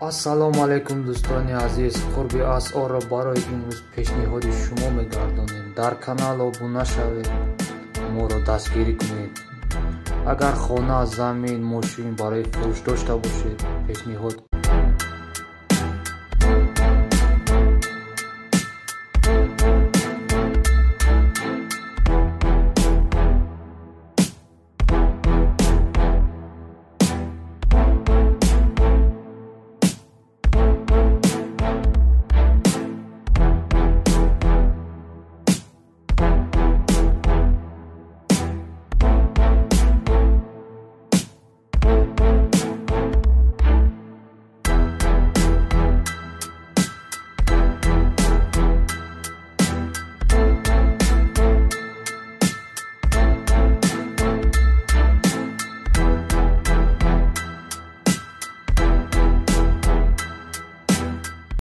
Ассалому алайкум, дӯстони азиз. Қурби асъорро барои имрӯз пешниҳоди шумо мегардонем. Дар канал обуна шавед, моро дастгирӣ кунед. Агар хона, замин, мошин барои фурӯш дошта бошед, пешниҳод.